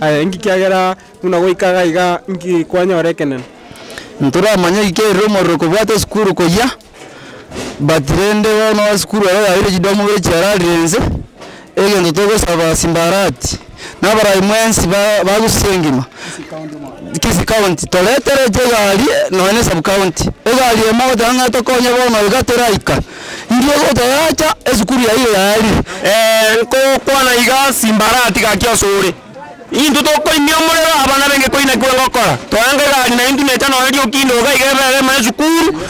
Aye inki kiagera buna goika iga iga inki kwanyora ekenene? Ntoramanya giki erire omorero kobwata esukuru koyia, but rende bono esukuru ero yabeire chidomo bire chiararire inse, egento togosaba Simbarati, na abarai mwensi ba bagusia engima, Kisii county, toretere chigari nonye na esub county, egari emo ogoteba ng'a etokonye bono iga teraika, inki ogocha yacha esukuru yaino yaerire. Nkokwana iga Simbarati gaki asore. Intwe tokoimia omorero, abana benge koinekigwe ngokora. Toenga egari na intwe necha nonya riokindo iga iga ebere ime esukuru,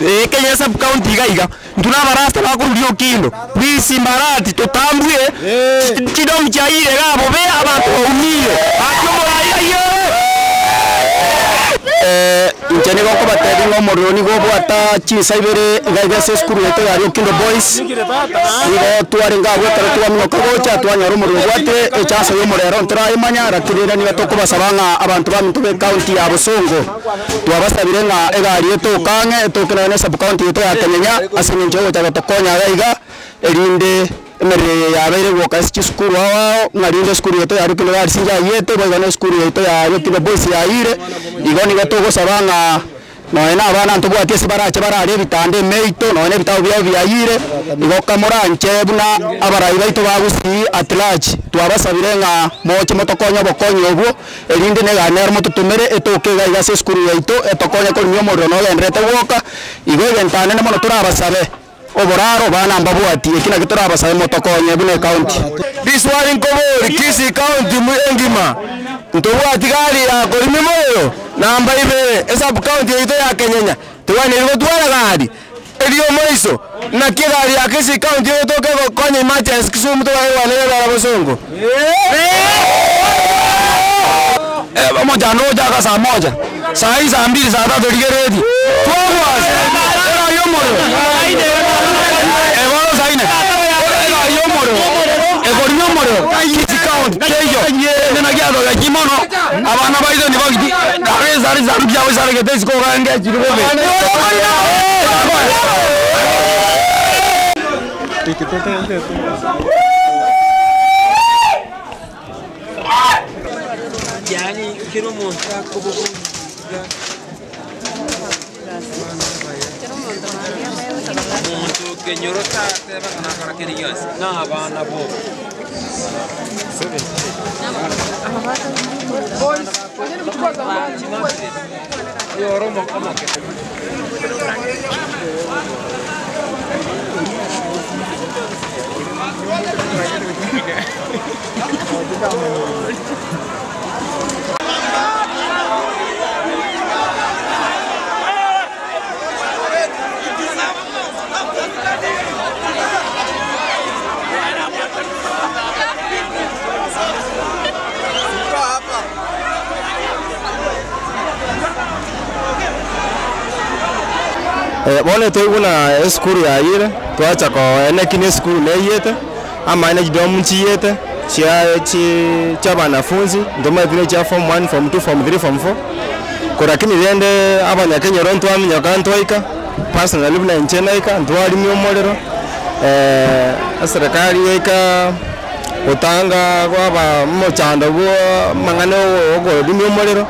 eh, Kenya sub county iga iga. Intwe na abarasta bakorwa riokindo. Please Simbarati totambue, chidomu chiayire igaa bobe, abanto baumire. Gaki omorai ayio! Inche nigo nkobatebia ng'a omorero nigo obwata chinsa ibere iga iga ase esukuru yaito ya Riokindo Boys, nigo twarenge abwo ekero twaminyoka gocha twanyora omorero obwate echance ya omorero ntorayemanya lakini rende nigo tokobasaba ng'a abanto baminto be county ya Bosongo twabasabire ng'a egari etoke ang'e etoke nonya na esub county yaito ya Kenyenya ase eng'encho yogocha gotokonya iga iga erinde Emerero eye yabeire goka ase chisukuru ao ao, ng'a rinde esukuru yaito ya Rukino Girls njayiete, boigo na esukuru yaito ya Rukino Boys yayiire. Igo nigo togosaba ng'a nonya na abana ntobwati ase barache barare ebitanda emeito, nonya na ebitabu biabo biayiire, igo kamoranche buna abarai baito ba Gusii at large, twabasabire ng'a moche motokonye obokonyi obwo, erinde na egari nero mototomere etoke iga iga ase esukuru yaito, etokonye korimia omorero nogendererete gwoka. Igo egento anene mono torabasabe. Oboraro bana mbabwati, eki nakio torabasabe motokonye buna ecounty. Riswali nkobori Kisii county engima ntobwati gari ya korima emorero? Namba ibere esub county yaito ya Kenyenya tebwaniri gotwara gari? Erio moiso naki egari ya Kisii county egotoka egokonya emergency Kisumu tobare kwana Bosongo? Omochando ogochaka saa moja, saa hii saa mbili, saa tatu rigeretie twagwasa egari y'omorero ebono saa ine egari y'omorero ekorimia omorero Kisii county teiyo ende naki atogechi mono abana baito nibagiti naro esare chisanduku chiabo chisaregete isiko iga chiri bobe. Bono etoigwe buna esukuru yayire, twacha koeneki na esukuru neyete, amaene chidomu nchiyete, chia chi chia abanafunzi, ntomanyete na chia form one, form two, form three, form four, ko lakini rende abanyakenyoro ntwaminyoka ntwaika, personally buna inche naika, ntwarimia omorero, eserekari yaika gotanga kwaba omochando bwa amang'ana okorimia omorero.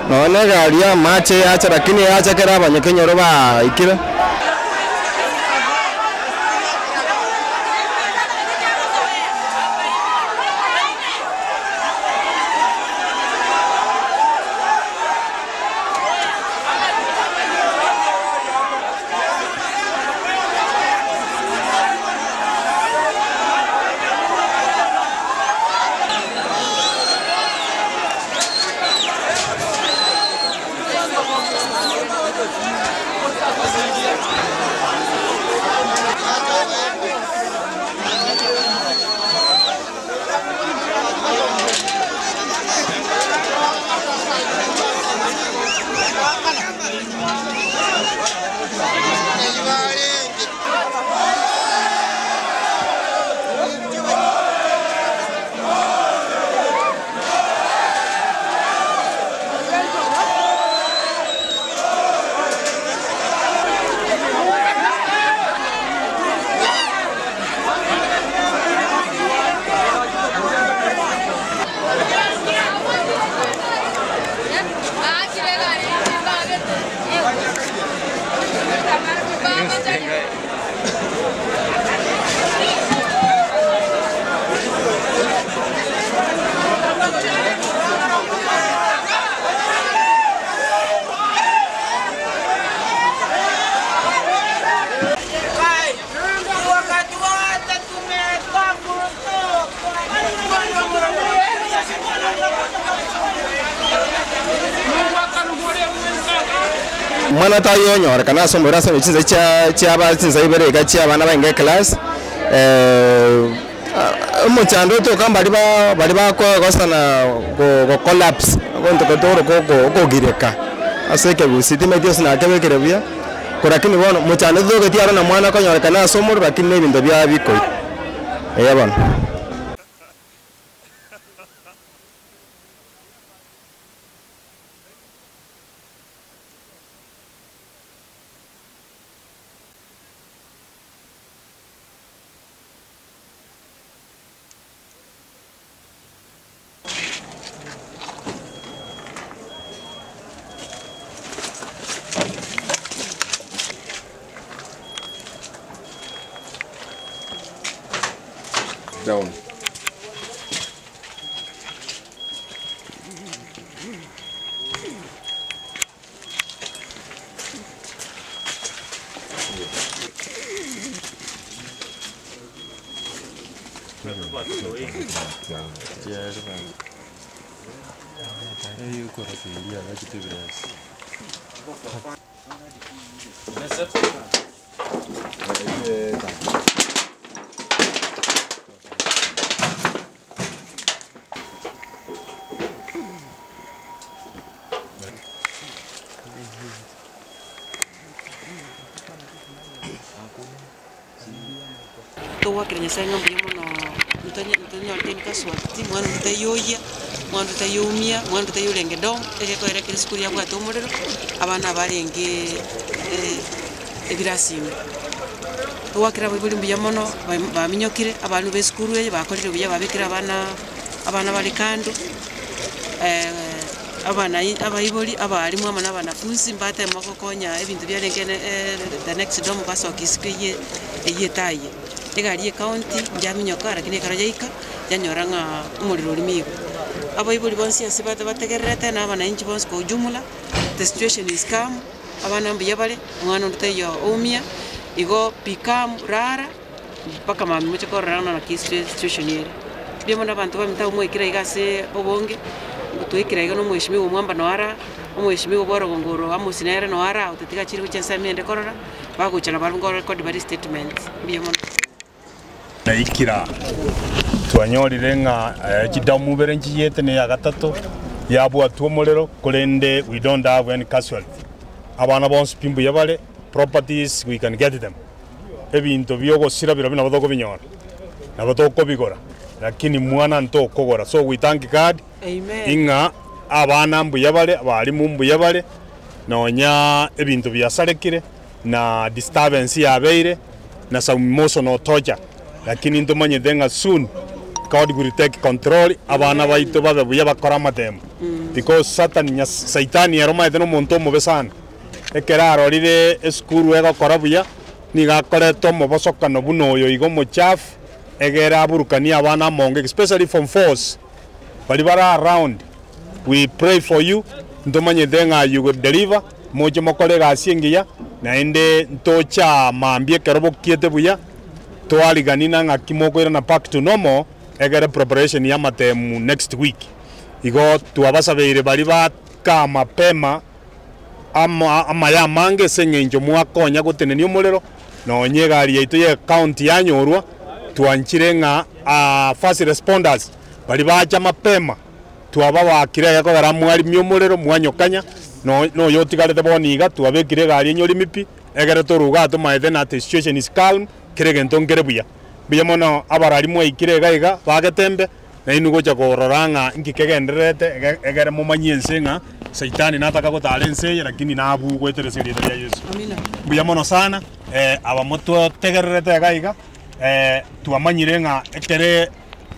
Nonya na egari y'amache yacha lakini yacha ekero abanyakenyoro baikire. Mwana tayonyorekana ase omobere ase chinsa chia chiaba chinsa ibere iga chia abana bainga eclass, omochando otoka mbari ba bari bakogosana go gocollapse ogonto gotoroka oko okogireka ase ekegusii timanyeti ase nakebekire buya, ko lakini bono mochando totogeti aro na mwana akonyorekana ase omorero lakini na ebinto bia bikoira, eeh bono. Down. Togwakera Nyasae ng'a mbuya mono ntonye ntonyorete enkaswati, mwana onde taioyia, mwana onde taioumia, mwana onde taiyorenge down, egekoera ekero esukuru yabwate omorero, abana abarenge ebirasi ime. Togwakera abaibori mbuya mono, ba- baminyokire, abalimu ba esukuru eye bakorire buya babekire abana abana bare kando, abanai abaibori, abalimu amo na abanafunsi mbatema gokonya ebinto biarenge ne the next dorm basokia isiko eyie eyie etaye. Egari ya ecounty njaminyoka lakini ekero yaika, yanyora ng'a omorero oria nigo. Abaibori bonsi ase bate bategererete na abananchi bonsi kwa ujumla, the situation is calm, abana mbuya bare, omwana onde taiyo oumia, igo be calm, rara, mpaka mambia moche korora ng'a naki situation ere. Mbuya mono abanto baminto abwo mwaikire iga ase obonge, twaikire iga na omweshimiwa Omwamba noyo ara, omweshimiwa bwa orogongo oro Amos nere noyo ara, otatiga achire gochia ensemo ende korora, bagocha nabarabwo nkorekodi bare statements, mbuya mono. Naikira twanyorire ng'a chidamu ibere nchiyete na eya gatato yabwatwa omorero, korende we don't have any casualty. Abana bonsi pi mbuya bare, properties we can get them. Ebinto bi'ogosira birobio nabo tokobinyora, nabo tokobigora, lakini mwana ntokogora. So we thank God ing'a abana mbuya bare, abalimu mbuya bare, nonya ebinto biasarekire, na disturbance yabeire, na some emotional torture, lakini ntomanyete ng'a soon God will take control, abana baito babe buya bakore amatemo, because Satan nyas saitani ere omanyete na omonto omobe sana, ekero arorire esukuru egokora buya, nigo akoreta omobosokano buna oyo iga omochafu, egere aburukanie abana amonge especially form fours, baria bare around. We pray for you, ntomanyete ng'a you will deliver, moche mokore egasi engiya, naende ntoche aa mambia ekero bokiete buya, twariganie na ng'aki mokoirana back to normal, egere preparation ya amatemu next week. Igo twabasabeire baria bakaa mapema ama amaya amange ase eng'encho mwakonya gotenenia omorero, nonye egari yaito ya ecounty yanyorwa, twanchire ng'a first responders baria bacha mapema, Twababakire egekogera mwarimia omorero, mwanyokanya, no noyo otigarete bono iga, twabekire egari enyorimi pi, egere toruga aa tomaete na the situation is calm, kera egento nkere buya. Mbuya mono abarari mwaikire iga iga, bagetembe, nainwe gocha korora ng'a inki kegendererete ege egere momanyie ense ng'a saitani nataka gotara ense eye lakini nabugwe goetera ase erieta ria Yeso. Mbuya mono sana, aba mototegererete iga iga, twamanyire ng'a ekere.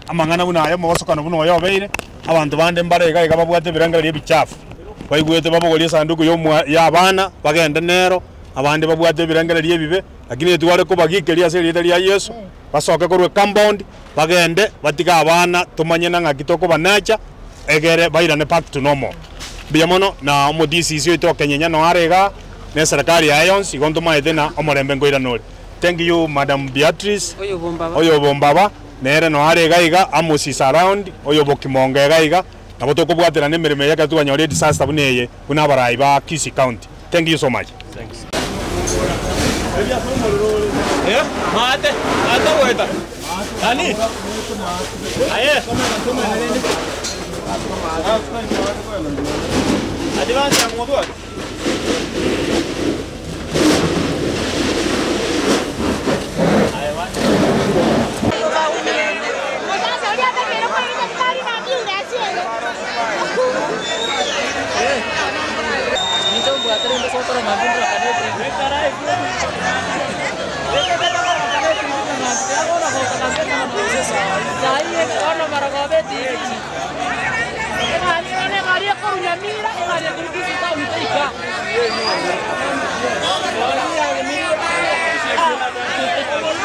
Amang'ana buna aya, omobosokano buna oyo obeire, abanto bande mbare iga iga babwate ebirengererio ebichafu, baigwete babogorie esanduku y'omwa y'abana, bagende nero, abande babwate ebirengererio ebibe, lakini etware kobagikeria ase erieta ria Yeso, basoke korwa ecompound, bagende, batige abana, tomanye na ng'aki tokobanacha, egere bairane back to normal. Mbuya mono, na omo-DCC oito o Kenyenya noyo are igaa, na eserekari yaye yonsi, igo ntomaete ng'a omorembe nkoirana ore. Thank you Madam Beatrice, oyobombaba. Nere noyo are iga iga, Amos is around, oyo obokimonga iga iga, nabo tokobwaterana emeremo eye ekero twanyora edisaster buna eye, buna abarai ba Kisii County. Thank you so much.